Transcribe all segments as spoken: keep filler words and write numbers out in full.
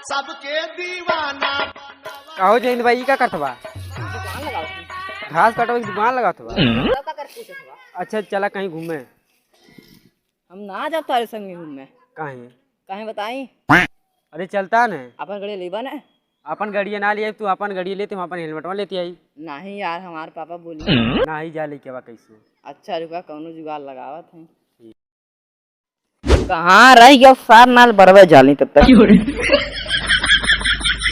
सबके दीवाना। कहो जैन भाई, ई का करत बा? दुकान लगावत हई। घास काटो की दुकान लगावत बा? तब का करत पूछत बा? अच्छा, चला कहीं घूमे। हम ना जाब तारे संगे घूमे। काहे? काहे बताई? अरे चलता न। अपन गड़िया लेबा न? अपन गड़िया ना लियाई, तू अपन गड़िया लेते, हम अपन हेलमेटवा लेते आई। नाही यार, हमार पापा बोली। नाही जा लेके बा कैसे? अच्छा रुका, कौनो जुगाड़ लगावत हैं। कहाँ रह गया सार, नाल बरवे जाली तब तक।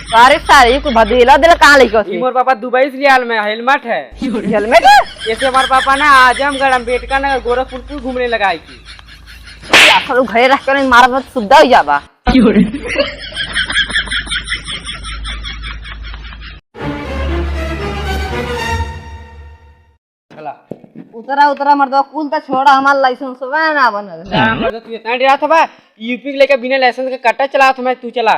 सारे सारे को भदेला दिल कहाँ लेके ई होती? मोर पापा दुबई से लियाल में हेलमेट है। हेलमेट है? ऐसे हमार पापा ना आजमगढ़, अम्बेडकर नगर, गोरखपुर कुल घूमने लगा आई थी। या सालू घरे रह कर मारा मत सुविधा हो जाबा। चला। उतरा, उतरा मर्दवा, कुल त छोड़ा, हमार लाइसेंस बा ना बनल। ना, मर्दवा, तू इतना डरात बा, यूपी के लेके बिना लाइसेंस के कट्टा चलात हमें, तू चला।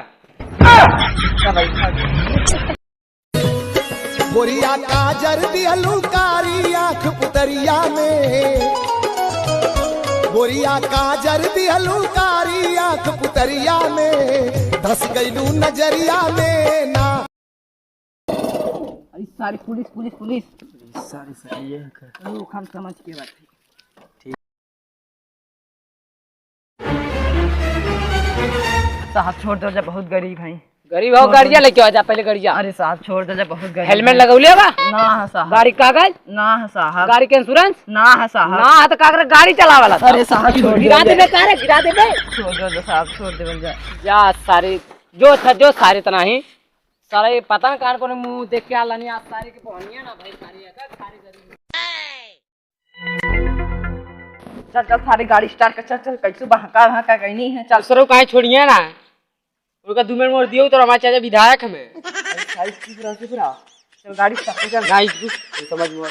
गोरिया काजर दिहलू कारी आँख पुतरिया में, गोरिया काजर दिहलू कारी आँख पुतरिया में, धस गइलू नजरिया में ना। अरे सारी पुलिस, पुलिस, पुलिस। सारी, सारी ये कर। रुक, हम समझ के बात। ठीक। साहब छोड़ दो, जब बहुत गरीब हैं। गरीब हो, छोड़ दो। गाड़िया लेके आ जा, पहले गाड़िया। अरे साहब छोड़ दो, जब बहुत गरीब हेलमेट हैं। लगौले बा? ना है साहब। गाड़ी के कागज? ना है साहब। गाड़ी के इंश्योरेंस? ना है साहब। ना है तो का करे, गाड़ी चलावे वाला था। अरे साहब छोड़ दो। गिरा देबे का रे, गिरा देबे। छोड़ दो, दो साहब, छोड़ दो, जा। जा सारे, जो था, जो सारे तना ही। सारे पता ना कान कोने मुंह देख के आला नहीं, आज सारे के पहनिया ना भाई, सारे का, सारे गरीब। चल, चल, सारी गाड़ी स्टार्ट कर, चल, चल, कैसे बहका, बहका कहीं नहीं है, चल। दूसरों काहे छोड़िए ना, उनका दो मिनट मोड़ दियो तो हमारे चाचा विधायक हमें। अरे, सारी चुप रहो, चुप रहो। चल, गाड़ी स्टार्ट कर, चल। नहीं, रुक, समझ में।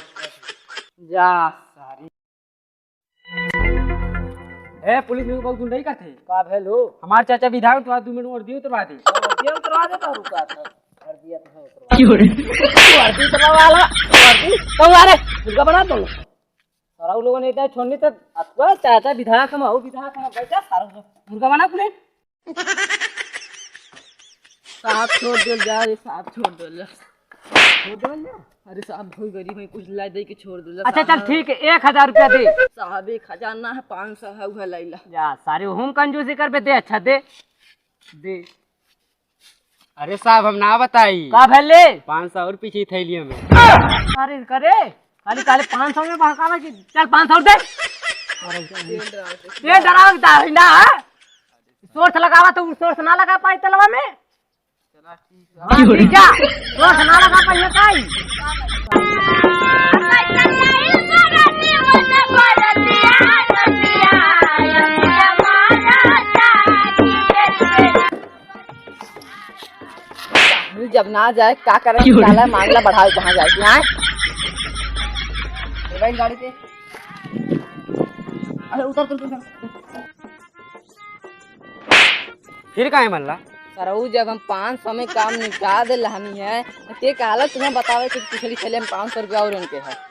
जा, सारी। ए, पुलिस में बहुत गुंडई का थे। का भेल हो? हमार चाचा विधायक, तुम्हारा दो मिनट मोड़ दियो तो बात है। दियो तो बात है, तो रुका था। कर दिया तो है, उतरवा। क्यों रे? वर्दी उतरवा वाला, वर्दी, तो आ रे, मुर्गा बना दो। सारा उ लोगन एकदम छोड़नी तो अथवा चाचा विधायक हम, हऊ विधायक हम, बैठा सारा लोग मुर्गा बना अपने। साहब छोड़ दिल जा रे, साहब छोड़ दिल जा। छोड़ दिल जा? अरे साहब बहुत गरीब है, कुछ ला दे के छोड़ दिल जा अच्छा, चल साहब। ठीक है, एक हजार रुपया दे। साहब एक हजार ना है, पाँच सौ है, उहे लैला। जा सारे हम कंजूसी कर पे दे, अच्छा दे, दे। अरे साहब, हम ना बताई। का भेले? पाँच सौ और पीछे थैली में। अरे करे, खाली काले पाँच सौ में बहकावा कि चल पाँच सौ दे। ये डरावे के तार है ना, हाँ? सोर्स लगावा तो उ सोर्स ना लगा पाई तलवा में। हाँ, ठीक है। सोर्स ना लगा पाई काई। जब ना जाए, का करे, क्यों रे? साला मामला बढ़ावे, कहाँ जाए, यहाँ? ए भाई, गाड़ी पे। अरे, उतर, उतर, उतर। फिर काहे मल्ला? सरऊ, जब हम पाँच सौ में काम निपटा दे रहनी है, तो के कहला तुम्हें बतावे कि पिछली थैली में पाँच सौ रुपया और उनके है?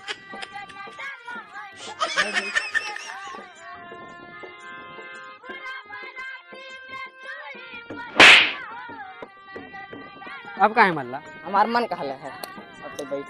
अब काहे मल्ला? हमार मन कहले है, अब तो बैठ।